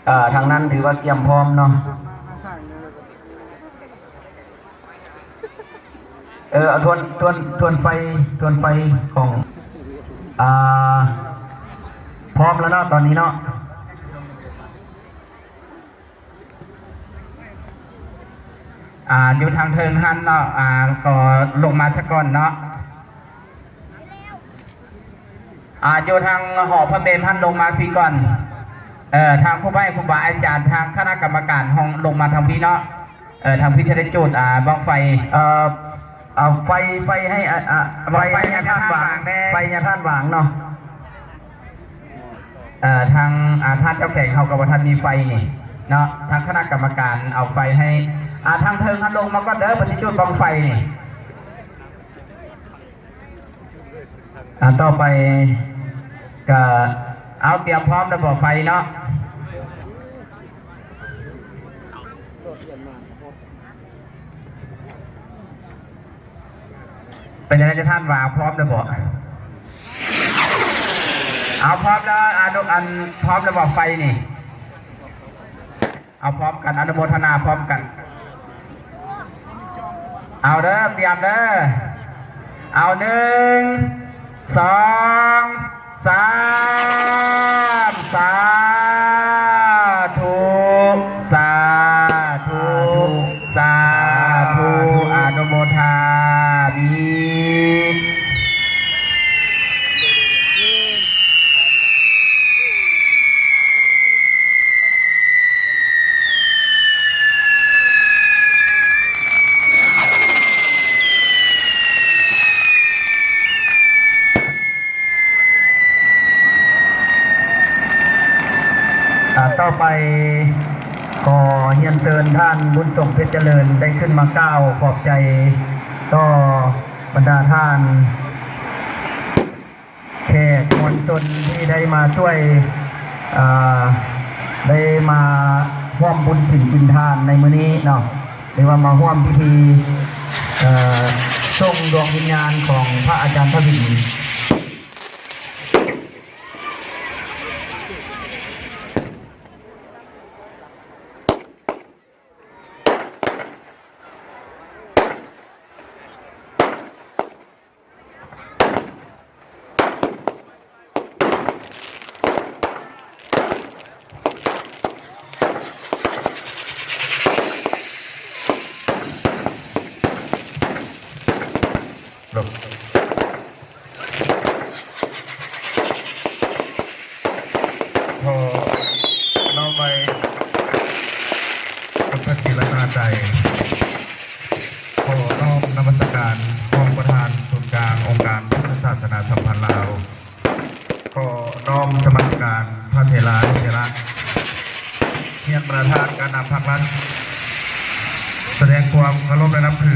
ອ່າ ທາງນັ້ນຖືວ່າກຽມພ້ອມເນາະ. ເອີ ເອົາທວນ ທວນ ທວນໄຟ ທວນໄຟຂອງ ອ່າ ພ້ອມແລ້ວເນາະ ຕອນນີ້ເນາະ. ອ່າ ຢູ່ທາງເທິງຫັ້ນເນາະ ອ່າ ກໍລົງມາສາກ່ອນເນາະ. ອ່າ ຢູ່ທາງຫໍພະເມມຫັ້ນ ລົງມາພີ້ກ່ອນ. ເອີ ທາງຄູໃຫຍ່ຄູບາອາຈານ ທາງຄະນະກຳມະການຫ້ອງ ລົງມາທາງພີ້ເນາະ. ເອີ ທາງພີ້ຈະໄດ້ຈູດ ອ່າ ບັ້ງໄຟ ເອີ ເອົາໄຟ ໄຟໃຫ້ ອ່າ ອ່າ ບັ້ງໄຟໃຫ້ອາຈານຫວ່າງແດ່ ໄຟໃຫ້ອາຈານຫວ່າງເນາະ. ເອີ ທາງ ອ່າ ທ່ານເຈົ້າແຂວງເຮົາກໍບໍ່ທັນມີໄຟນີ້ເນາະ ທາງຄະນະກຳມະການເອົາໄຟໃຫ້. ອ່າ ທາງເທິງຫັ້ນລົງມາກ່ອນເດີ ເພິ່ນຊິຈູດບັ້ງໄຟນີ້. ອ່າ ຕໍ່ໄປກະເອົາ ຕຽມພ້ອມແລ້ວບໍ່ໄຟເນາະ? ເປັນຈັ່ງໃດ ທ່ານວ່າພ້ອມແລ້ວບໍ່? ເອົາ ພ້ອມແລ້ວ ອະນຸ ອັນ ພ້ອມແລ້ວບໍ່ໄຟນີ້? ເອົາພ້ອມກັນ ອະນຸໂມທະນາພ້ອມກັນ. ເອົາເດີ ຕຽມເດີ. ເອົາ ໜຶ່ງ ສອງ ສາມ ສາທຸ ສາທຸ ສາທຸ ອະນຸໂມທາມິ. ອ່າ ຕໍ່ໄປ ຂໍຮຽນເຊີນທ່ານບຸນສົງ ເພັດຈະເລີນ ໄດ້ຂຶ້ນມາກ່າວຂອບໃຈຕໍ່ບັນດາທ່ານ ແຂກມວນຊົນທີ່ໄດ້ມາຊ່ວຍ ເອີ ໄດ້ມາຮ່ວມບຸນສິນກິນທານໃນມື້ນີ້ເນາະ ຫຼືວ່າມາຮ່ວມພິທີ ເອີ ສົ່ງດວງວິນຍານຂອງພະອາຈານທະວິນ. ຂໍນ້ອມໄຫວ້ ພຸດທະຈິດຕະນາໃຈ. ຂໍນ້ອມນະມັດສະການຮອງປະທານສູນກາງອົງການພຸດທະສາສະໜາສຳພັນລາວ. ຂໍນ້ອມນະມັດສະການພະເຖລານຸເຖລະ ຮຽນບັນດາທ່ານການນຳພັກລັດ ສະແດງຄວາມເຄົາລົບແລະນັບຖື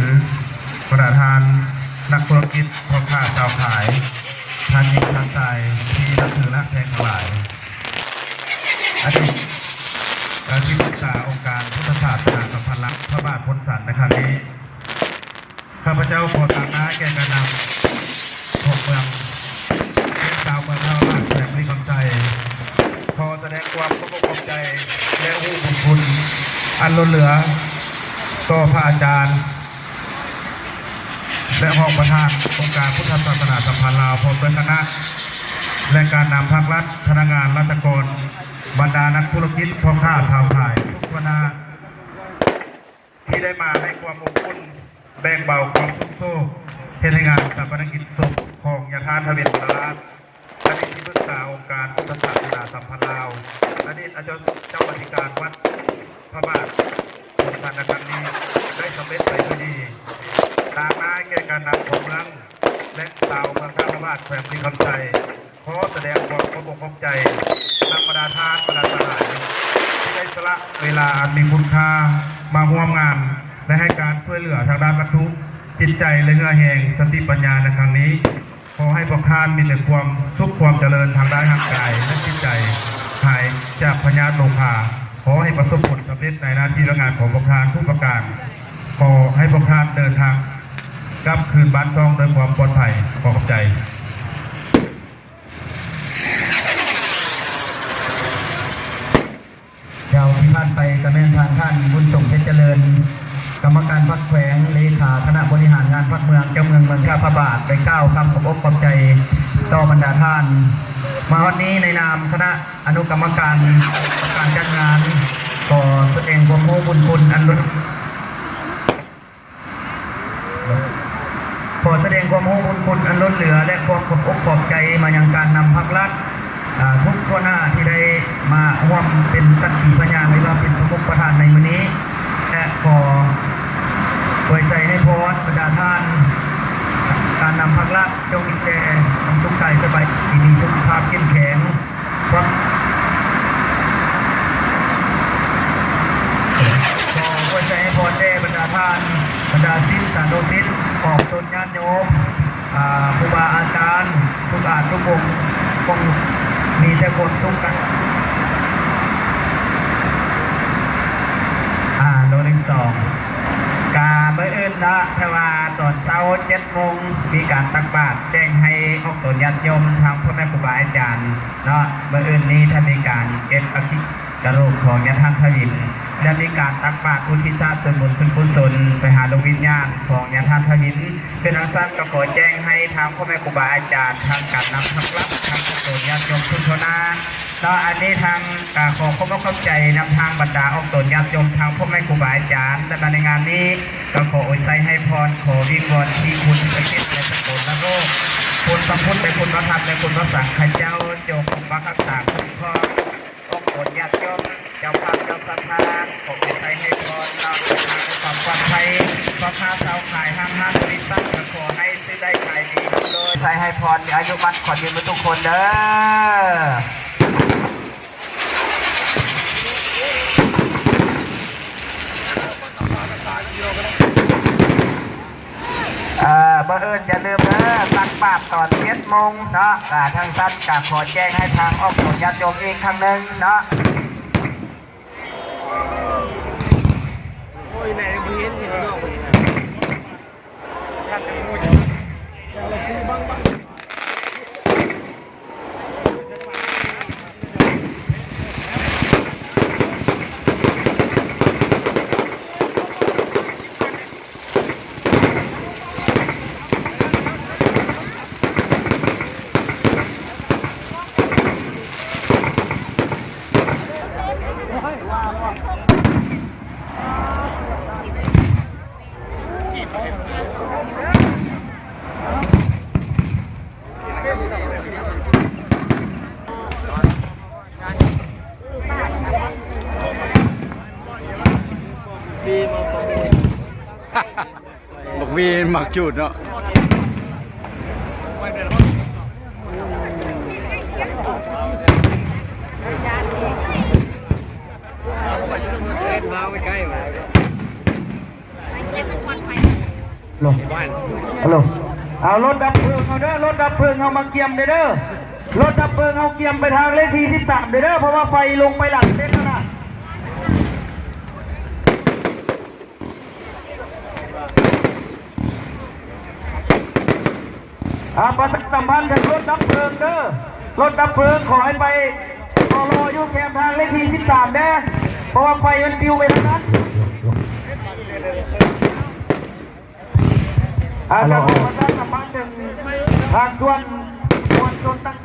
ບັນດາທ່ານນັກທຸລະກິດ ພໍ່ຄ້າຊາວຂາຍ ທ່ານຍິງທ່ານຊາຍທີ່ນັບຖືຮັກແພງທັງຫຼາຍ. ອະດີດ ເອີ ທີ່ປຶກສາອົງການພຸດທະສາສະໜາສຳພັນລາວ ພະບາດພົນສັນ ໃນຄັ້ງນີ້ ຂ້າພະເຈົ້າຂໍຕາງໜ້າແກ່ການນຳຂອງເມືອງ ແລະ ຊາວເມືອງທ່າພະບາດ ແຂວງບໍລິຄຳໄຊ ຂໍສະແດງຄວາມຂອບອົກຂອບໃຈ ແລະ ຮູ້ບຸນຄຸນອັນລົ້ນເຫຼືອຕໍ່ພະອາຈານ ແລະ ຮອງປະທານອົງການພຸດທະສາສະໜາສຳພັນລາວ ພ້ອມດ້ວຍຄະນະ ແລະ ການນຳພັກລັດ, ພະນັກງານ, ລັດຖະກອນ, ບັນດານັກທຸລະກິດ, ພໍ່ຄ້າຊາວຂາຍ ທຸກທົ່ວໜ້າ ທີ່ໄດ້ມາໃຫ້ຄວາມອົບອຸ່ນ ແບ່ງເບົາຄວາມທຸກໂສກ ເຮັດໃຫ້ງານຊາປະນະກິດສົບຂອງຍາທ່ານທະເວັນວະລະລາດ ອະດີດທີ່ປຶກສາອົງການພຸດທະສາສະໜາສຳພັນລາວ, ອະດີດເຈົ້າ ເຈົ້າອະທິການວັດພະບາດ ຜົນການໃນຄັ້ງນີ້ໄດ້ສຳເລັດໄປດ້ວຍດີ. ຕາງໜ້າແກ່ການນຳຂອງເມືອງ ແລະ ຊາວເມືອງທ່າພະບາດ ແຂວງບໍລິຄຳໄຊ ຂໍສະແດງຄວາມຂອບອົກຂອບໃຈນຳບັນດາທ່ານ ບັນດາສະຫາຍ ທີ່ໄດ້ສະຫຼະເວລາອັນມີຄຸນຄ່າມາຮ່ວມງານ ແລະ ໃຫ້ການຊ່ວຍເຫຼືອທາງດ້ານວັດຖຸ, ຈິດໃຈ ແລະ ເຫື່ອແຮງ, ສະຕິປັນຍາໃນຄັ້ງນີ້. ຂໍໃຫ້ພວກທ່ານມີແຕ່ຄວາມສຸກ, ຄວາມຈະເລີນທາງດ້ານຮ່າງກາຍ ແລະ ຈິດໃຈ, ຫາຍຈາກພະຍາດໂລຄາ. ຂໍໃຫ້ປະສົບຜົນສຳເລັດໃນໜ້າທີ່ການງານຂອງພວກທ່ານທຸກປະການ. ຂໍໃຫ້ພວກທ່ານເດີນທາງກັບຄືນບ້ານຊ່ອງດ້ວຍຄວາມປອດໄພ. ຂໍຂອບໃຈ. ກ່າວທີ່ຜ່ານໄປກະແມ່ນທາງທ່ານ ບຸນສົງ ເພັດຈະເລີນ ກຳມະການພັກແຂວງ ເລຂາຄະນະບໍລິຫານງານພັກເມືອງ ເຈົ້າເມືອງເມືອງທ່າພະບາດ ໄດ້ກ່າວຄຳຂອບອົກຂອບໃຈຕໍ່ບັນດາທ່ານ. ມາຮອດນີ້ໃນນາມຄະນະອະນຸກຳມະການການຈັດງານ ຂໍສະແດງຄວາມຮູ້ບຸນຄຸນອັນ ຂໍສະແດງຄວາມຮູ້ບຸນຄຸນອັນລົ້ນເຫຼືອ ແລະ ຄວາມຂອບອົກຂອບໃຈມາຍັງການນຳພັກລັດ ອາ ທຸກທົ່ວໜ້າທີ່ໄດ້ມາຮ່ວມເປັນສັກຂີພະຍານ ຫຼືວ່າເປັນປະມຸກປະທານໃນມື້ນີ້ ແລະ ຂໍອວຍໄຊໃຫ້ພອນບັນດາທ່ານ ການນຳພັກລັດ ຈົ່ງມີແຕ່ຄວາມສຸກກາຍສະບາຍດີ ມີສຸຂະພາບເຂັ້ມແຂງ. ຂໍອວຍໄຊໃຫ້ພອນແດ່ບັນດາທ່ານ ບັນດາສິດສານຸສິດ ອອກຕົນຍາດໂຍມ ອາ ຄູບາອາຈານ ທຸກອາດທຸກອົງ ຈົ່ງມີແຕ່ຄວາມສຸກກາຍ ອາ ໂລໜຶ່ງສອງ ກະມື້ອື່ນເນາະ ແຕ່ວ່າຕອນເຊົ້າເຈັດໂມງ ມີການຕັກບາດ ແຈ້ງໃຫ້ອອກຕົນຍາດໂຍມ ທາງພໍ່ແມ່ຄູບາອາຈານ ເນາະ ມື້ອື່ນນີ້ ຖ້າມີການເກັບອະທິກະໂລກຂອງຍາທ່ານທະວິນ ແລະ ມີການຕັກບາດອຸທິດສ່ວນບຸນສ່ວນກຸສົນໄປຫາດວງວິນຍານຂອງຍາທ່ານທະວິນ. ເປັນຈັ່ງຊັ້ນກໍຂໍແຈ້ງໃຫ້ທາງພໍ່ແມ່ຄູບາອາຈານ ທາງການນຳພັກລັດ ທາງອອກຕົນຍາດໂຍມທຸກທົ່ວໜ້າເນາະ ອັນນີ້ທາງກະຂໍຂອບອົກຂອບໃຈນຳທາງບັນດາອອກຕົນຍາດໂຍມ ທາງພໍ່ແມ່ຄູບາອາຈານ ແລະ ມາໃນງານນີ້ ກໍຂໍອວຍໄຊໃຫ້ພອນ ຂໍວິງວອນທີ່ຄຸນສະຖິດໃນສະກົນນະໂລກ ຄຸນພະພຸດ ແລະ ຄຸນພະທຳ ແລະ ຄຸນພະສັງຄະເຈົ້າ ຈົ່ງປົກປັກຮັກສາຄຸ້ມຄອງອອກຕົນຍາດໂຍມ ເຈົ້າພາບເຈົ້າສັດທາ ຂໍອວຍໄຊໃຫ້ພອນເນາະ ເດີນທາງດ້ວຍຄວາມປອດໄພ ພໍ່ຄ້າຊາວຂາຍ ຮ້ານຄ້າບໍລິສັດ ກໍຂໍໃຫ້ຊື້ໄດ້ຂາຍດີ ອວຍໄຊໃຫ້ພອນ ມີອາຍຸໝັ້ນຂວັນຍືນເບິດທຸກຄົນເດີ. ເອີ ມື້ອື່ນຢ່າລືມເດີ ຕັກບາດຕອນເຈັດໂມງເນາະ. ອາ ທາງຊັ້ນກະຂໍແຈ້ງໃຫ້ທາງອອກຕົນຍາດໂຍມອີກຄັ້ງໜຶ່ງເນາະ. ໂອ້ຍ ແຫຼະ ບໍ່ເຫັນ ເຫັນນ້ອງ ບັກວີມັກຈູດເນາະ. ໂລ ໂລ ເອົາລົດດັບເພີງເຮົາເດີ ລົດດັບເພີງເຮົາມາກຽມເດີ ລົດດັບເພີງເຮົາກຽມໄປທາງເລກທີສິບສາມເດີ ເພາະວ່າໄຟລົງໄປຫຼັງເຕັນຫັ້ນນະ. ອາ ປະຊາສຳພັນເຖິງລົດດັບເພີງເດີ ລົດດັບເພີງຂໍໃຫ້ໄປລໍຢູ່ແຄມທາງເລກທີສິບສາມແດ່ ເພາະວ່າໄຟມັນປິວໄປທາງນັ້ນ. ອາ ກະຂໍປະຊາສຳພັນເຖິງພາກສ່ວນມວນຊົນຕ່າງ